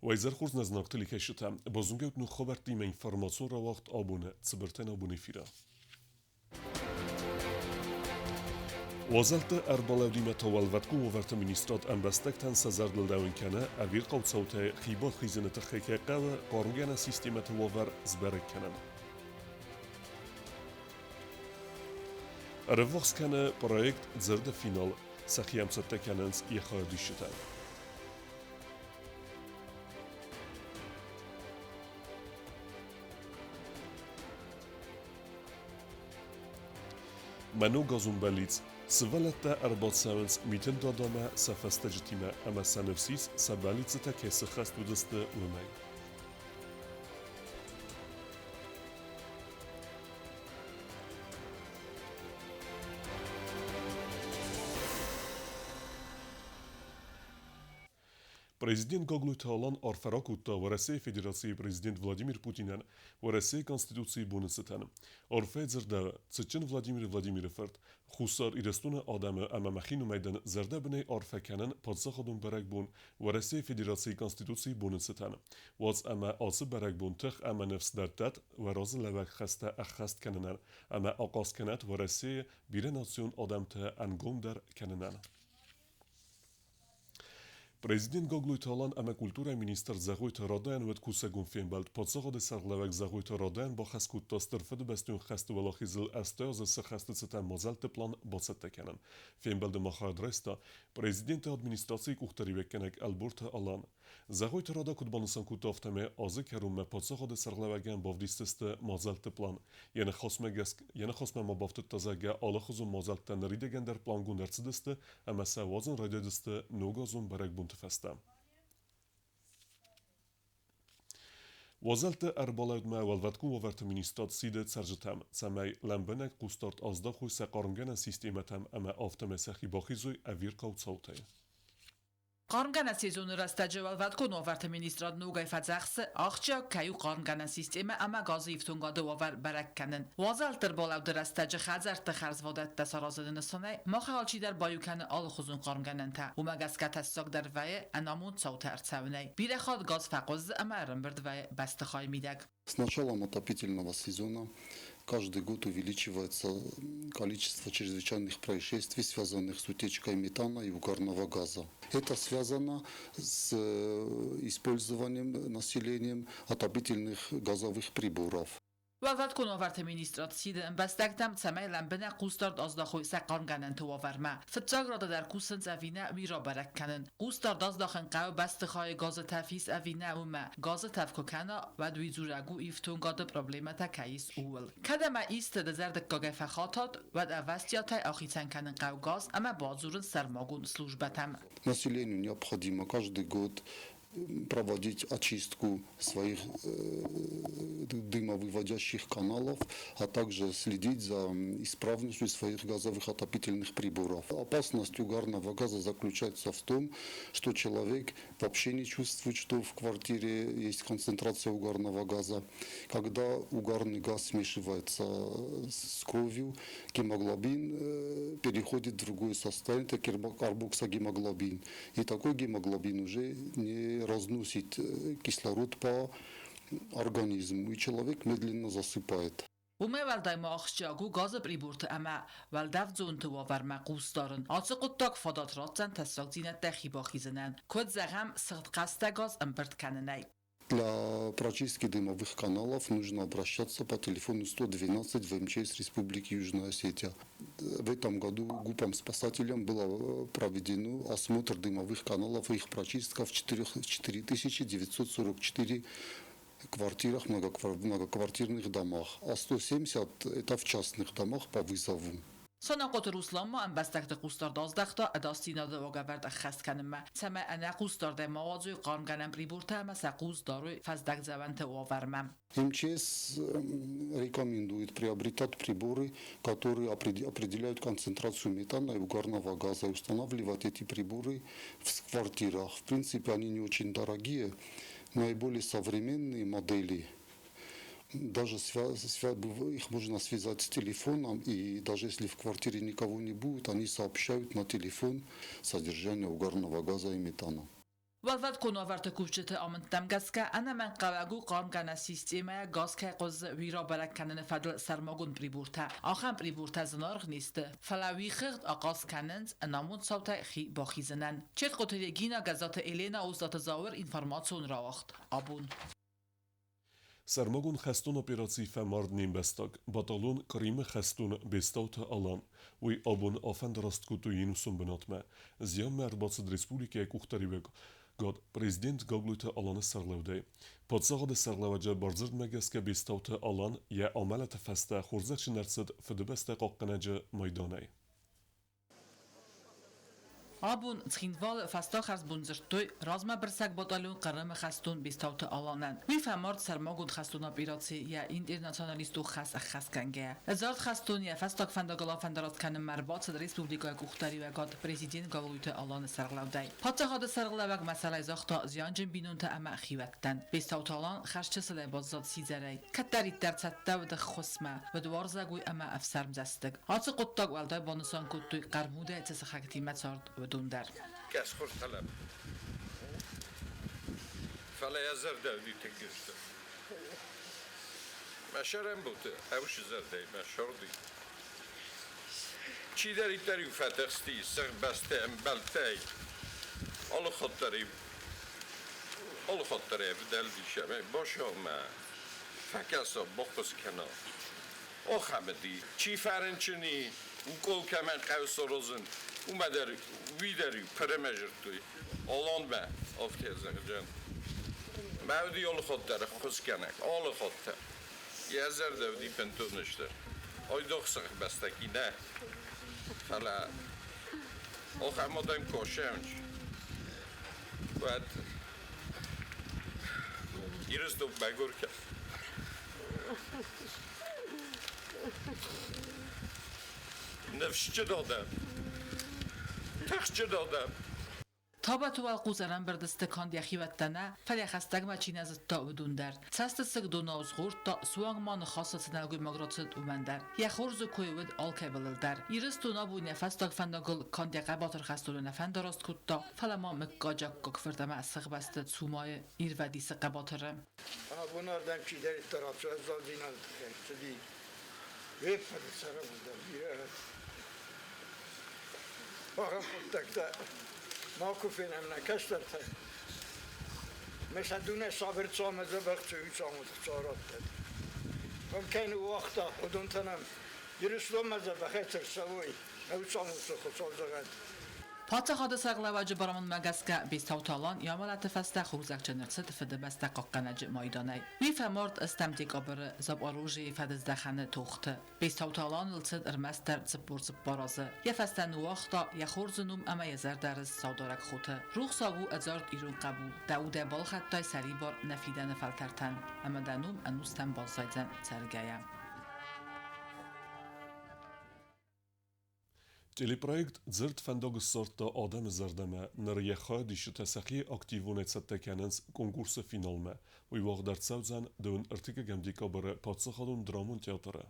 Уӕ хорз нӕ знӕгты ликӕсджытӕ, базонгӕут ног хабӕрттимӕ информацион рауагъд абоны цыбыртӕн абоны эфиры. Уазӕлтты ӕрбалӕудимӕ та Уӕлвӕткон уавӕрты министрад ӕмбӕстӕгтӕн сӕ зӕрдыл лӕууын кӕны, ӕвирхъау цаутӕй хи бахизыны тыххӕй кӕй хъӕуы хъармгӕнӕн системӕты уавӕр сбӕрӕг кӕнын. Ӕрыввахс кӕны проект «Дзырды финал», сӕхи ӕмцӕттӕ кӕнынц йӕ хайадисджытӕ. Мӕ ног азон бӕллиц, сывӕллӕттӕ ӕрбацӕуынц Митын Дадамӕ сӕ фӕстӕджытимӕ ӕмӕ сӕ ныфс ис, сӕ бӕллиццытӕ кӕй сыххӕст уыдзысты, уымӕй. Президент Гаглойты Алан арфӕ ракодта Уӕрӕсейы Федерацийы президент Владимир Путинӕн Уӕрӕсейы Конституцийы боны цытӕн. Арфӕйы дзырдӕуы, цытджын Владимир Владимиры фырт, Хуссар Ирыстоны адӕмы ӕмӕ мӕхи номӕй дын зӕрдӕбынӕй арфӕ кӕнын паддзахадон бӕрӕгбон Уӕрӕсейы Федерацийы Конституцийы боны цытӕн. Уадз ӕмӕ ацы бӕрӕгбон тых ӕмӕ ныфс дӕттӕт уӕ разылӕууӕг хӕстӕ ӕххӕст кӕнынӕн ӕмӕ ахъаз кӕнӕт Уӕрӕсейы бирӕнацион адӕмты ӕнгомдӕр кӕнынӕн. Президент Гаглойты Алан ӕмӕ культурӕйы министр Зӕгъойты Радайӕн уӕд кусӕгон фембӕлд паддзахады сӕргълӕууӕг Зӕгъойты Радайӕн бахӕс кодта Стыр Фыдыбӕстӕйон хӕсты уӕлахизыл 80 азы цы хӕсты цытӕн мадзӕлтты план бацӕттӕ кӕнын. Фембӕлды ма хайад райста президенты администрацийы къухдариуӕггӕнӕг Ӕлборты Алан. Зӕгъойты Рада куыд банысан кодта, афтӕмӕй азы кӕронмӕ паддзахады сӕргълӕууӕгӕн бавдисдзысты мадзӕлтты план. Йӕ ныхасмӕ гӕсгӕ, йӕ ныхасмӕ ма бафтыдта, зӕгъгӕ, алыхуызон мадзӕлттӕ ныридӕгӕн дӕр плангонд ӕрцыдысты ӕмӕ сӕ уадзын райдайдзысты ногазон бӕрӕгбонты фӕстӕ. Уазӕлтты ӕрбалӕудмӕ Уӕлвӕткон уавӕрты министрад сиды цӕрджытӕм, цӕмӕй лӕмбынӕг хъусдард аздахой сӕ хъармгӕнӕн системӕтӕм ӕмӕ афтӕмӕй сӕхи бахизой ӕвирхъау цаутӕй. Хъармгӕнӕн сезоны рӕстӕджы Уӕлвӕткон уавӕрты министрад ногӕй фӕдзӕхсы, ахсджиаг кӕй у хъармгӕнӕн системӕ ӕмӕ газы ифтонгады уавӕр бӕрӕг кӕнын. Уазӕлтты ӕрбалӕуды рӕстӕджы хӕдзӕртты хӕрзвадӕттӕ саразыны нысанӕй мах алчидӕр баиу кӕны алыхуызон хъармгӕнӕнтӕ. Уымӕ гӕсгӕ тӕссагдӕр вӕййы ӕнамонд цаутӕ ӕрцӕуынӕй. Бирӕ хатт газ фӕхъуызы ӕмӕ ӕрӕмбырд вӕййы бӕстыхайы мидӕг. С началом отопительного сезона каждый год увеличивается количество чрезвычайных происшествий, связанных с утечкой метана и угарного газа. Это связано с использованием населением отопительных газовых приборов. Уӕлвӕткон уавӕрты министрад сиды ӕмбӕстӕгтӕм, цӕмӕй лӕмбынӕг хъусдард аздахой сӕ хъармгӕнӕнты уавӕрмӕ. Фыццаг рады дӕр кусынц ӕви нӕ, уый рабӕрӕг кӕнын. Хъусдард аздахын хъӕуы бӕстыхайы газы тӕф ис ӕви нӕ, уымӕ. Газы тӕф куы кӕна, уӕд уый дзурӕг у, ифтонгады проблемӕтӕ кӕй ис, ууыл. Кӕд ӕмӕ исты дызӕрдыггагӕй фӕхатат, уӕд ӕвӕстиатӕй ахицӕн кӕнын хъӕуы газ ӕмӕ бадзурын сӕрмагонд службӕтӕм. Населению необходимо каждый год проводить очистку своих дымовыводящих каналов, а также следить за исправностью своих газовых отопительных приборов. Опасность угарного газа заключается в том, что человек вообще не чувствует, что в квартире есть концентрация угарного газа. Когда угарный газ смешивается с кровью, гемоглобин переходит в другое состояние, это карбоксогемоглобин. И такой гемоглобин уже не разносит кислород по организму, и человек медленно засыпает. Уымӕй уӕлдай ма ахсджиаг у газы приборты ӕмӕ уӕлдӕфдзонты уавӕрмӕ хъус дарын. Ацы хъуыддаг фадат ратдзӕн тӕссагдзинӕдтӕ хи бахизынӕн, куыд, зӕгъӕм, сыгъдхъӕстӕ газ ӕмбырд кӕнынӕй. Для прочистки дымовых каналов нужно обращаться по телефону 112 в МЧС Республики Южная Осетия. В этом году ГУПам-спасателям было проведено осмотр дымовых каналов и их прочистка в 4944 квартирах, многоквартирных домах, а 170 это в частных домах по вызову. Санахъоты Руслан ма ӕмбӕстӕгты хъусдард аздӕхта ӕдасдзинады уагӕвӕрд ӕххӕст кӕнынмӕ, цӕмӕй ӕнӕ хъусдардӕй ма уадзой хъармгӕнӕн прибортӕ ӕмӕ сӕ хъус дарой фӕздӕгдзӕуӕнты уавӕрмӕ. МЧС рекомендует приобретать приборы, которые определяют концентрацию метана и угарного газа, и устанавливать эти приборы в квартирах. В принципе, они не очень дорогие, наиболее современные модели – даже их можно связать с телефоном, и даже если в квартире никого не будет, они сообщают на телефон содержание угарного газа и метана. Уӕлвӕткон уавӕрты кусджыты амындтӕм гӕсгӕ, ӕнӕмӕнгхъӕуӕг у хъармгӕнӕн системӕйӕ газ кӕй хъуызы, уый рабӕрӕг кӕныны фӕдыл сӕрмагонд прибортӕ. Ахӕм прибортӕ зынаргъ не сты, фӕлӕ уый хыгъд ахъаз кӕнынц ӕнамонд цаутӕй хи бахизынӕн. Четкъоты Регина, Гӕззаты Елена, Остъаты Зауыр, информацион рауагъд. Абон. Сӕрмагонд хӕстон операцийы фӕмард не мбӕстаг, батальон Крым-ы хӕстон Бестауты Алан. Уый абон афӕндараст кодтой йе нусон бынатмӕ. Зианмӕ ӕрбацыд республикӕйы къухдариуӕгад президент Гаглойты Аланы сӕргълӕудӕй. Паддзахады сӕргълӕууӕджы бардзырдмӕ гӕсгӕ Бестауты Алан йӕ амӕлӕты фӕстӕ хорзӕхджын ӕрцыд Фыдыбӕстӕ хъахъхъӕнӕджы майданӕй. Абон Цхинвалы фӕстаг хӕрзбон дзырдтой размӕбырсӕг батальон Хъырымы хӕстон Бестауты Аланӕн. Уый фӕмард сӕрмагонд хӕстон операцийы йӕ интернационалистон хӕс ӕххӕстгӕнгӕйӕ. Ӕдзард хӕстон йӕ фӕстаг фӕндагыл афӕндараст кӕнынмӕ ӕрбацыд республикӕйы къухдариуӕгад президент Гаглойты Аланы сӕргълӕудӕй. Паддзахады сӕргълӕууӕг мӕсӕлӕй загъта зианджын бинонтӕ ӕмӕ хиуӕттӕн. Бестауты Алан хӕрзчысылӕй баззад сидзӕрӕй. Кӕддӕриддӕр цӕттӕ уыд ӕххуысмӕ, уыд уарзӕгой ӕмӕ ӕфсӕрмдзӕстыг. Ацы хъуыддаг уӕлдай банысан кодтой хъӕрмудӕй цы сыхӕгтимӕ цард, уыдон дӕр. Кӕсхур тӕлӕп. Фӕлӕ йӕ зӕрдӕ уыди тынг стыр. Мӕ сӕрӕнбылты ӕвсы зӕрдӕйы мӕ сорди. Чидӕриддӕр-иу фӕтыхсти сыгъбӕсты ӕмбӕлттӕй, алы хатт дӕр-иу алы хатт дӕр ӕвдӕлдис ӕмӕ басомӕ фӕкӕса, баххуыс кӕна. Ахӕм уыди. Чи фӕрынчын и, укол кӕмӕн хъӕуы саразын, уымӕ дӕр уый дӕр-иу пырымӕ зыдтой. Аланмӕ афтӕ зӕгъджын. Мӕ уыди алы хатт дӕр ӕххуысгӕнӕг, алы хатт дӕр. Йӕ зӕрдӕ уыди бынтон стыр. Айдагъ сыгъбӕстӕ нӕ, фӕлӕ ахӕм адӕм косӕнч, уӕд Ирыстон мӕгуыр кӕн. Ныфсджын адӕм, тыхджын адӕм. Табӕты уӕлхъус ӕрӕмбырд сты канд йӕхиуӕттӕ нӕ, фӕлӕ хӕстӕгмӕ чи нӕ зыдта, уыдон дӕр. Цӕстысыг донау згъордта, суанг ма ныхасы цы нӕлгоймаг рацыд, уымӕн дӕр. Йӕ хорзы кой уыд алкӕй былыл дӕр. Ирыстон абон йӕ фӕстаг фӕндагыл канд йӕ хъӕбатыр хӕстоны нӕ фӕндараст кодта, фӕлӕ ма мыггаджы аккаг фырт ӕмӕ сыхбӕсты цумайы Ирвӕдисы хъӕбатыры. Абон ардӕм чидӕриддӕр ацу, ӕздзалдзинады тыххӕй цыди. Уе ппӕты цӕрӕнбон дӕр бирӕ ахӕм хъуыддӕгтӕ макуы фенӕм нӕ кӕстӕртӕй. Мӕ сӕ дуне сабыр цамӕ дзӕбӕх цӕуы Хуыцау раттӕд. Уым кӕй ныууагъта, уыдон та нӕм Ирыстонмӕ дзӕбӕхӕй цы рцӕуой, ӕвцамудты Хуыцау зӕгъӕд. Паддзахады сӕргълӕууӕджы барамындмӕ гӕсгӕ Бестауты Алан йӕ амӕлӕты фӕстӕ хорзӕхджын ӕрцыд Фыдыбӕстӕ хъахъхъӕнӕджы майданӕй. Уый фӕмард ӕстӕм декабры Запорожьейы фӕдыздӕхӕны тохты. Бестауты Аланыл цыд ӕрмӕстдӕр 44 азы. Йӕ фӕстӕ ныууагъта йӕ хорзы ном ӕмӕ йӕ зӕрдӕрыст саударӕг хоты. Рухсаг у ӕдзард ирон хъӕбул, дӕ удӕй балхӕдтай сӕрибар нӕ фидӕны фӕлтӕртӕн, ӕмӕ дӕ ном ӕнустӕм баззайдзӕн цӕргӕйӕ. Телепроект «Дзырд фӕндаг ссардта адӕмы зӕрдӕмӕ, ныр йӕ хайадисджытӕ сӕхи активонӕй цӕттӕ кӕнынц конкурсы финалмӕ. Уый уагъд ӕрцӕудзӕн 23 декабры Паддзахадон драмон театры.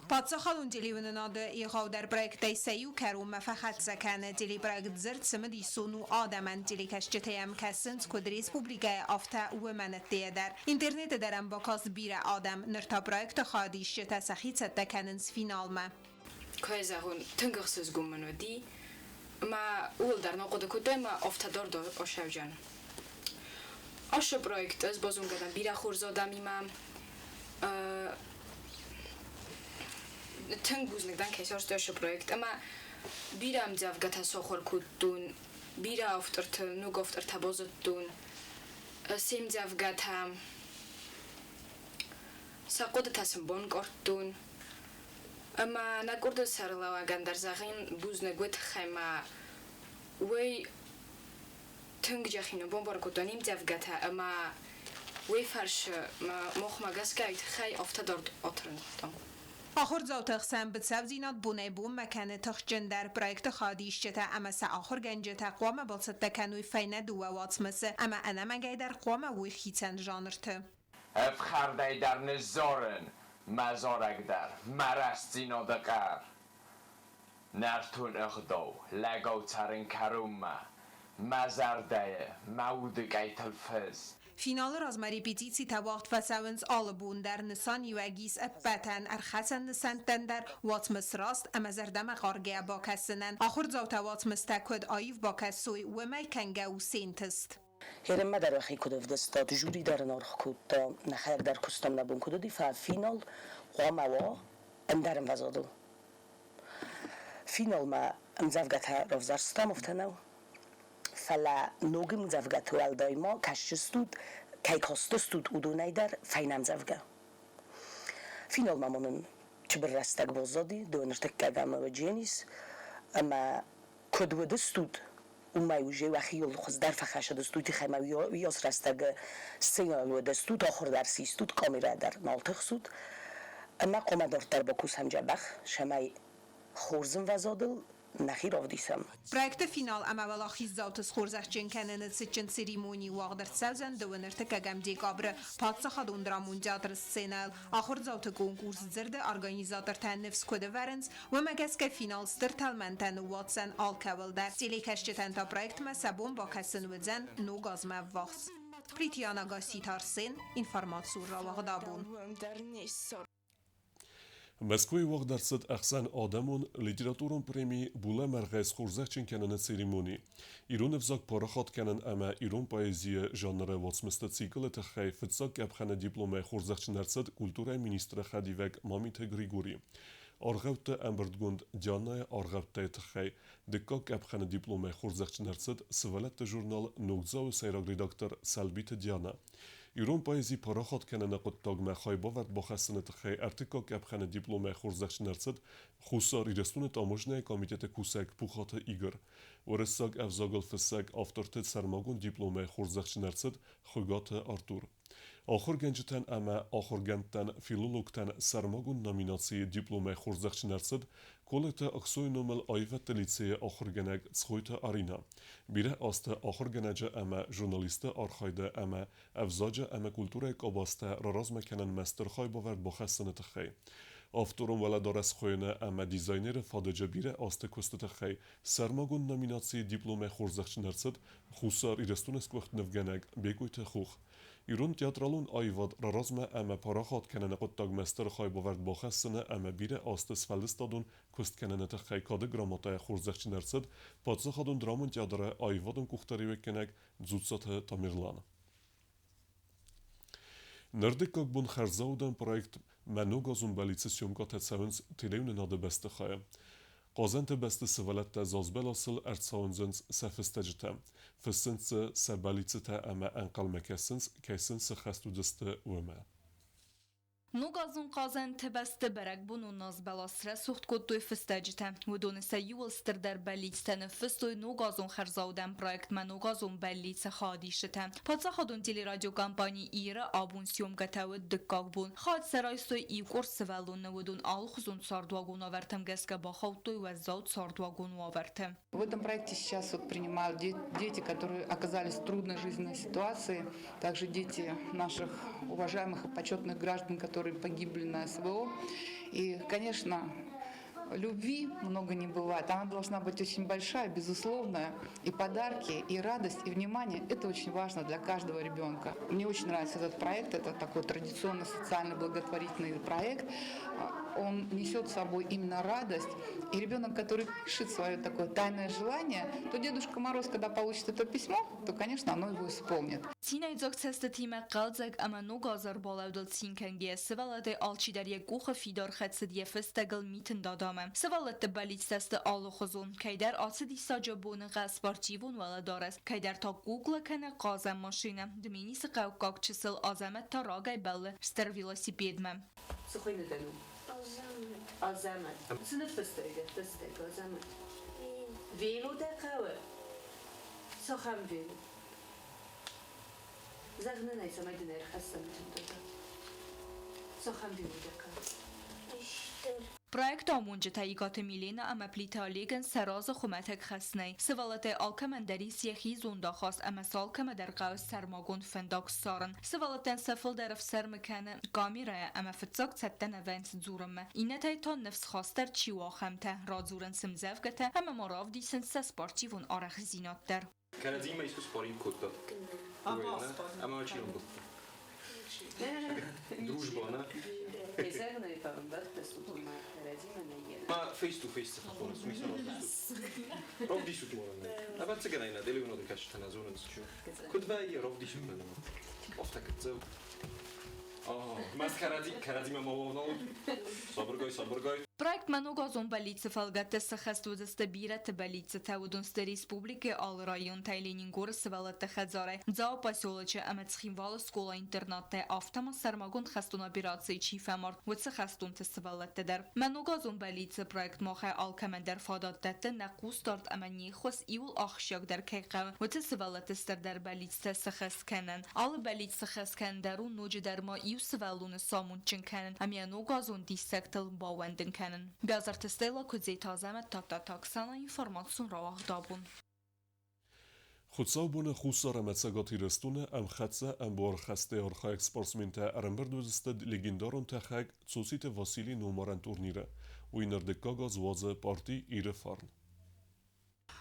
Паддзахадон телеуынынады егъаудӕр проекттӕй сӕ иу кӕронмӕ фӕхӕццӕ кӕны. Телепроект «Дзырд» цымыдисон у адӕмӕн. Телекӕсджытӕ йӕм кӕсынц куыд республикӕйы, афтӕ уымӕн ӕддейӕ дӕр. Интернеты дӕр ӕм бакаст бирӕ адӕм. Ныр та проекты хайадисджытӕ сӕхи цӕттӕ кӕнынц финалмӕ. Кӕй зӕгъун, тынг ӕхсызгон мын уыди. Ӕмӕ ууыл дӕр нӕ хъуыды кодтой ӕмӕ афтӕ дард ацӕудзӕн. Ацы проект ӕз базонгӕ дӕн бирӕ хорз адӕмимӕ. Тынг бузныг дӕн, кӕй сарӕзтой ацы проект. Ӕмӕ бирӕ ӕмдзӕвгӕтӕ сахуыр кодтон, бирӕ авторты, ног автортӕ базыдтон. Се мдзӕвгӕтӕ, сӕ хъуыдытӕ сын банкъардтон. Ӕмӕ нӕ къорды сӕргълӕууӕгӕн дӕр зӕгъин бузныг уый тыххӕй ма уый тынг йӕхи бамбарын кодта не мдзӕвгӕтӕ ӕмӕ уый фӕрцы махмӕ гӕсгӕ уый тыххӕй афтӕ дард атырындтам. Ахуырдзауты хсӕн быцӕудзинад бонӕй-бонмӕ кӕны тыхджындӕр. Проекты хайадисджытӕ ӕмӕ сӕ ахуыргӕнджытӕ хъуамӕ бацӕттӕ кӕной фӕйнӕ дыууӕ уацмысы ӕмӕ ӕнӕмӕнгӕйдӕр хъуамӕ уой хицӕн жанрты. Ӕфхӕрдӕй дӕр ныззарын мӕ зарӕг дӕр, мӕ рӕстдзинады хъӕр. Нӕртон ӕгъдау, лӕгау цӕрын кӕронмӕ. Мӕ зӕрдӕйы, мӕ уды къӕйтыл фыс. Финалы размӕ репетицитӕ уагъд фӕцӕуынц алы бон дӕр. Нысаниуӕг ис ӕппӕтӕн ӕрхӕцӕн нысӕнттӕн дӕр, уацмыс раст ӕмӕ зӕрдӕмӕхъаргӕ бакӕсынӕн. Ахуырдзаутӕ уацмыстӕ куыд аив бакӕсой, уымӕй кӕнгӕ у се нтыст. Херӕнмӕ дӕр уӕхи куыд ӕвдыстат, жюри дӕр ын аргъ кодта, нӕхӕдӕг дӕр куыстам нӕ бон куыд уыди, фӕлӕ финал хъуамӕ уа ӕндӕр ӕмвӕзадыл. Финалмӕ ӕмдзӕвгӕтӕ равзӕрстам, афтӕ нӕу. Фӕлӕ ног ӕмдзӕвгӕты уӕлдай ма кӕсджыстут, кӕй кастыстут, уыдонӕй дӕр фӕйнӕ ӕмдзӕвгӕ. Финалмӕ ма нын цыбыр рӕстӕг баззади, дыууӕ ӕмӕ Дженис, ӕмӕ куыд уыдыстут, уымӕй уже уӕхиуыл хуыздӕр фӕхӕссыдыстут, тыххӕй ма уыйас рӕстӕг сценӕйыл уыдыстут, ахуыр дӕр систут, камерӕ дӕр нал тыхсут. Ӕмӕ хъуамӕ дарддӕр бакусӕм дзӕбӕх, цӕмӕй хорз ӕмвӕзадыл нӕхи равдисӕм. Проекты финал ӕмӕ уӕлахиздзауты схорзӕхджын кӕныны цытджын церемони уагъд ӕрцӕудзӕн 31 декабры Паддзахадон драмон театры сценӕйыл. Ахуырдзауты конкурс дзырды организатортӕ ныфс куыд ӕвӕрынц, уымӕ гӕсгӕ финал стыр тӕлмӕнтӕ ныууадздзӕн алкӕуыл дӕр. Телекӕсджытӕн та проектмӕ сӕ бон бакӕсын уыдзӕн ног азмӕ ӕввахс. Плитиана Гасситы Арсен, информацион рауагъд абон. Мӕскуыйы уагъд ӕрцыд ӕхсӕнадӕмон литературон преми «Булӕмӕргъӕй» схорзӕхджын кӕныны церемони. Ирон ӕвзаг парахат кӕнын ӕмӕ ирон поэзийы жанры уацмысты циклы тыххӕй фыццаг къӕпхӕны дипломӕй хорзӕхджын ӕрцыд культурӕйы министры хӕдивӕг Мамиты Григори. Аргъӕутты ӕмбырдгонд Дианӕйы аргъӕуттӕй тыххӕй дыккаг къӕпхӕны дипломӕй хорзӕхджын ӕрцыд сывӕллӕтты журнал «Ногдзау-ы сӕйраг редактор Сӕлбиты Дианӕ. Ирон поэзи парахат кӕныны хъуыддагмӕ хайбавӕрд бахӕссыны тыххӕй ӕртыккаг къӕпхӕны дипломӕй хорзӕхджын ӕрцыд Хуссар Ирыстоны таможнӕйы комитеты кусӕг Пухаты Игорь. Уырыссаг ӕвзагыл фыссӕг авторты сӕрмагонд дипломӕй хорзӕхджын ӕрцыд Хуыгаты Артур. Ахуыргӕнджытӕн ӕмӕ ахуыргӕндтӕн, филологтӕн сӕрмагонд номинацийы дипломӕй хорзӕхджын ӕрцыд Колыты Аксойы номыл аивӕдты лицейы ахуыргӕнӕг Цгъойты Аринӕ. Бирӕ азты ахуыргӕнӕджы ӕмӕ журналисты архайды ӕмӕ ӕвзаджы ӕмӕ культурӕйы къабӕзтӕ раразмӕ кӕнынмӕ стыр хайбавӕрд бахӕссыны тыххӕй. Авторон уӕлӕдарӕс хуыйыны ӕмӕ дизайнеры фадыджы бирӕ азты куысты тыххӕй сӕрмагонд номинацийы дипломӕй хорзӕхджын ӕрцыд Хуссар Ирыстоны сгуыхт нывгӕнӕг Бекъойты Хох. Ирон театралон аивад раразмӕ ӕмӕ парахат кӕныны хъуыддагмӕ стыр хайбавӕрд бахӕссыны ӕмӕ бирӕ азты сфӕлдыстадон куыст кӕныны тыххӕй кады грамотӕйӕ хорзӕхджын ӕрцыд Паддзахадон драмон театры аивадон къухдариуӕггӕнӕг Дзуццаты Тамерлан. Ныр дыккаг бон хӕрзаудӕн проект «Мӕ ногазон бӕллиц-ы съемкӕтӕ цӕуынц телеуынынады бӕстыхайы. Хъазӕнты бӕсты сывӕллӕттӕ зазбӕласыл ӕрцауындзынц сӕ фыстӕджытӕ. Фыссынц дзы сӕ бӕллиццытӕ ӕмӕ ӕнхъӕлмӕ кӕсынц, кӕй сын цы хӕст уыдысты, уымӕ. Ногазон хъазӕнты бӕсты бӕрӕгбонон назбӕлас срӕсугъд кодтой фыстӕджытӕ. Уыдоны сӕ иууыл стырдӕр бӕллицтӕ ныффыстой ногазон хӕрзаудӕн проектмӕ Ногазон бӕллицы хайадисджытӕ. Паддзахадон телерадиокомпани Ир-ы абон съемкӕтӕ уыд дыккаг бон. Хайад сӕ райстой иу къорд сывӕллоны, уыдон алыхуызон цардуагон уавӕртӕм гӕсгӕ бахаудтой уӕззау цардуагон уавӕрты. В этом проекте сейчас вот принимают дети, которые оказались в трудной жизненной ситуации, также дети наших уважаемых и почетных граждан, которые погибли на СВО. И, конечно, любви много не бывает. Она должна быть очень большая, безусловная. И подарки, и радость, и внимание – это очень важно для каждого ребенка. Мне очень нравится этот проект. Это такой традиционно социально-благотворительный проект. Он несет с собой именно радость. И ребенок, который пишет свое такое тайное желание, то Дедушка Мороз, когда получит это письмо, то, конечно, оно его исполнит. Цинӕйдзаг цӕстытимӕ хъӕлдзӕг ӕмӕ ног азы ӕрбалӕудыл цин кӕнгӕйӕ сывӕллӕттӕй алчидӕр йӕ къухы фидар хӕцыд йӕ фыстӕгыл Митын Дадамӕ. Сывӕллӕтты бӕллицтӕ сты алыхуызон. Кӕйдӕр ацы диссаджы боныгъӕд спортивон уӕлӕдарӕс, кӕйдӕр та кукла кӕнӕ хъазӕн машинӕ. Дменисы хъӕуккаг чысыл Азӕмӕт та рагӕй бӕллы стыр велосипедмӕ. Цы хуыйны дӕ ном? Азӕмӕт. Азӕмӕт. Цы ныффыстай дӕ фыстӕг, Азӕмӕт? Вело дӕ хъӕуы? Цахӕм вело? Зӕгъ нын ӕй, цӕмӕй дын ӕрхӕссӕм тындӕгӕн. Цахӕм вело дӕ хъӕуы? Стыр. Проекты амонджытӕ Икъаты Милена ӕмӕ Плиты Олегӕн сӕ разы хуымӕтӕг хӕс нӕй. Сывӕллӕттӕй алкӕмӕн дӕр ис йӕхи зондахаст ӕмӕ сӕ алкӕмӕ дӕр хъӕуы сӕрмагонд фӕндаг ссарын. Сывӕллӕттӕн сӕ фылдӕр ӕфсӕрмы кӕны камерӕйӕ ӕмӕ фыццаг цӕттӕ нӕ вӕййынц дзурынмӕ. Иннӕтӕй та ныфсхастдӕр чи у, ахӕмтӕ радзурынц ӕмдзӕвгӕтӕ ӕмӕ ма равдисынц сӕ спортивон арӕхстдзинад дӕр. Кӕрӕдзимӕ искуы спарринг кодтат? Ӕмӕ чи рамбылдта? Дружба, нӕ? Ма face to face цы фӕхонынц, уый цӕмӕн Равдисут ма нын. Ӕвӕццӕгӕн ӕй нӕ телеуынады кӕсджытӕ нӕ зонынц, чи куыд вӕййы, равдисут нын. Афтӕ гыццыл. Мӕ кӕрӕдзимӕ ма уӕвналут. Сабыргай, сабыргай. Проект Мӕ ногазон бӕллиц-ы фӕлгӕтты сӕххӕст уыдзысты бирӕты бӕллиццытӕ, уыдон сты республикӕйы алы районтӕй, Ленингоры сывӕллӕтты хӕдзарӕй, Дзауы поселочы ӕмӕ Цхинвалы скъола-интернаттӕй, афтӕ ма сӕрмагонд хӕстон операцийы чи фӕмард, уыцы хӕстонты сывӕллӕттӕ дӕр. Мӕ ногазон бӕллиц-ы проект махӕй алкӕмӕн дӕр фадат дӕтты нӕ хъусдард ӕмӕ не ххуыс иуыл ахсджиагдӕр кӕй хъӕуы, уыцы сывӕллӕтты стырдӕр бӕллицтӕ сӕххӕст кӕнын. Алы бӕллиц сыххӕст кӕнын дӕр у ноджыдӕр ма иу сывӕллоны самондджын кӕнын ӕмӕ йӕ ногазон диссӕгтыл баууӕндын кӕнын. Бязырты Стелла, Куыдзеты Азӕмӕт, Тадтаты Оксана, информацион рауагъд абон. Хуыцаубоны Хуссар ӕмӕ Цӕгат Ирыстоны ӕмхӕццӕ ӕмбуархӕстӕй архайӕг спортсментӕ ӕрӕмбырд уыдзысты легендарон тӕхӕг Цоциты Василийы номарӕн турниры. Уый ныр дыккаг аз уадзы парти Иры фарн.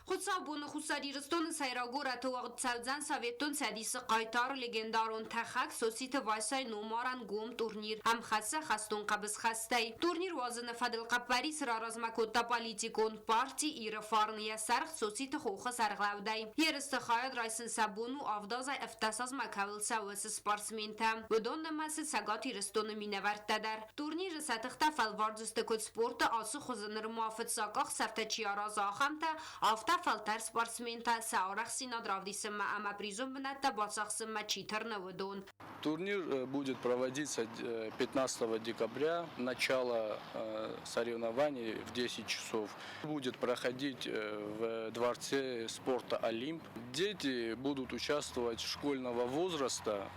Хуыцаубоны Хуссар Ирыстоны сӕйраг горӕты уагъд цӕудзӕн Советон Цӕдисы хъайтар, легендарон тӕхӕг Соситы Васяйы номарӕн гом турнир ӕмхӕццӕ хӕстон хъӕбысхӕстӕй. Турнир уадзыны фӕдыл хъӕппӕрис раразмӕ кодта политикон парти Иры фарн йӕ сӕргъ Цоциты хохы сӕргълӕудӕй. Ерысты хайад райсын сӕ бон у 70-ӕй 17 азмӕ кӕуыл цӕуы, уыцы спортсментӕ. Уыдон нымӕцы Цӕгат Ирыстоны минӕвӕрттӕ дӕр. Турниры сӕ тыхтӕ фӕлвардзысты куыд спорты ацы хуызы нырма фыццаг къахдзӕфтӕ чи аразы, ахӕмтӕ, афтӕ фӕлтӕр спортсментӕ сӕ арӕхстдзинад равдисынмӕ ӕмӕ призон бынӕттӕ бацахсынмӕ чи тырны, уыдон. Турнир будет проводиться 15 декабря, начало соревнований в 10 часов. Будет проходить в Дворце спорта «Олимп». Дети будут участвовать школьного возраста.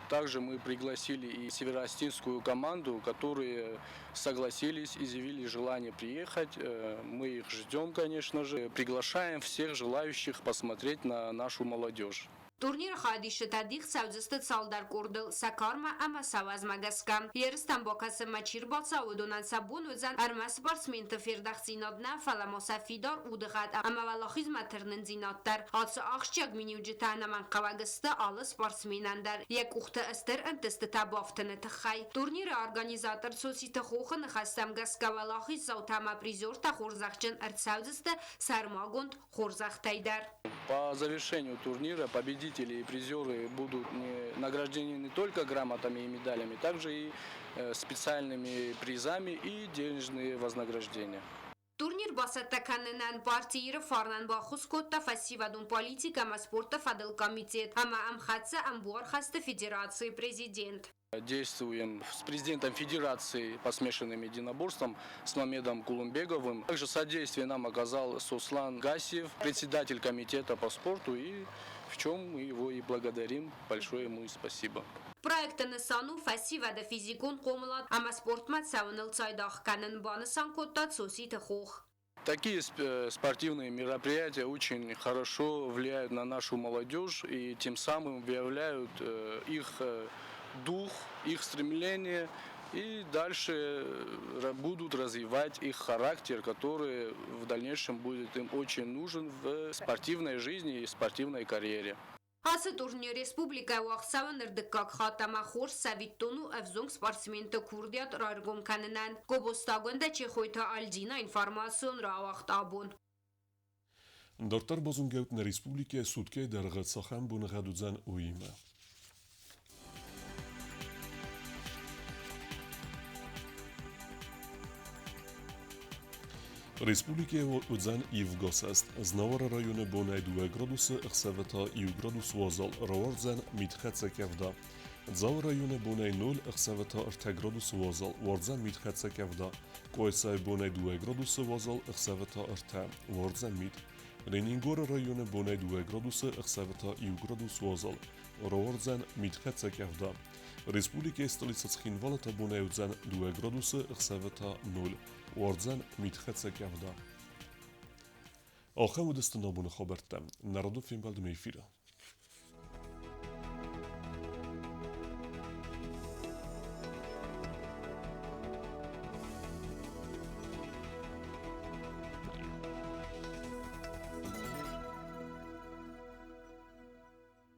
Также мы пригласили и североостинскую команду, которые согласились, изъявили желание приехать. Мы их ждем, конечно же. Приглашаем всех желающих посмотреть на нашу молодежь. Турниры хайадисджытӕ дих цӕудзысты цалдӕр къордыл сӕ кармӕ ӕмӕ сӕ уӕзмӕ гӕсгӕ. Ерыстӕм бакӕсынмӕ чи рбацӕуы, уыдонӕн сӕ бон уыдзӕн ӕрмӕст спортсменты фердӕхтдзинад нӕ, фӕлӕ ма сӕ фидар удыгъӕд ӕмӕ уӕлахизмӕ тырнындзинад дӕр. Ацы ахсджиаг миниуджытӕ ӕнӕмӕнгхъӕуӕг сты алы спортсменӕн дӕр йӕ къухты стыр ӕнтыстытӕ бафтыны тыххӕй. Турниры организатор Цоциты Хохы ныхӕстӕм гӕсгӕ уӕлахиздзаутӕ ӕмӕ призертӕ хорзӕхджын ӕрцӕудзысты сӕрмагонд хорзӕхтӕй дӕр. По завершению турнира победители и призеры будут награждены не только грамотами и медалями, также и специальными призами и денежные вознаграждения. Турнир бацӕттӕ кӕнынӕн парти Иры фарнӕн баххуыс кодта фӕсивӕдон политикӕ ӕмӕ спорты фӕдыл комитет ӕмӕ ӕмхӕццӕ ӕмбуархӕсты федерацийы президент. Действуем с президентом Федерации по смешанным единоборствам, с Мамедом Кулумбеговым. Также содействие нам оказал Суслан Гасиев, председатель комитета по спорту, и в чем мы его и благодарим. Большое ему и спасибо. Проекты нысан у фӕсивӕды физикон хъомылад ӕмӕ спортмӕ цӕуыныл цайдагъ кӕнын, банысан кодта Цоциты Хох. Такие спортивные мероприятия очень хорошо влияют на нашу молодежь и тем самым выявляют их дух, их стремление и дальше будут развивать их характер, который в дальнейшем будет им очень нужен в спортивной жизни и спортивной карьере. Ацы турнир республикӕйы уагъд цӕуы ныр дыккаг хатт ӕмӕ хорз цӕвиттон у ӕвзонг спортсменты курдиат раргом кӕнынӕн. Гобозтагондӕ Чехойты Альдина информацион рауагъд абон. Дарддӕр базонгӕут нӕ республикӕйы суткӕйы дӕргъы цахӕм боныгъӕд уыдзӕн, уыимӕ. Республикӕйы уыдзӕн ивгӕсӕст. Знауыры районы бонӕй 2 градусы, ӕхсӕвы та 1 градус уазал, рауардзӕн митхӕццӕ къӕвда. Дзауы районы бонӕй 0, ӕхсӕвы та 3 градусы уазал, уардзӕн митхӕццӕ къӕвда. Къуайсайы бонӕй 2 градусы уазал, ӕхсӕвы та 3, уардзӕн мит. Ленингоры районы бонӕй 2 градусы, ӕхсӕвы та 1 градус уазал, рауардзӕн митхӕццӕ къӕвда. Республикӕйы столицӕ Цхинвалы та бонӕй уыдзӕн 2 градусы, ӕхсӕвы та 0, уардзӕн митхӕццӕ къӕвда. Ахӕм уыдысты нӕ абоны хабӕрттӕ. Нӕ радон фембӕлдмӕ эфиры.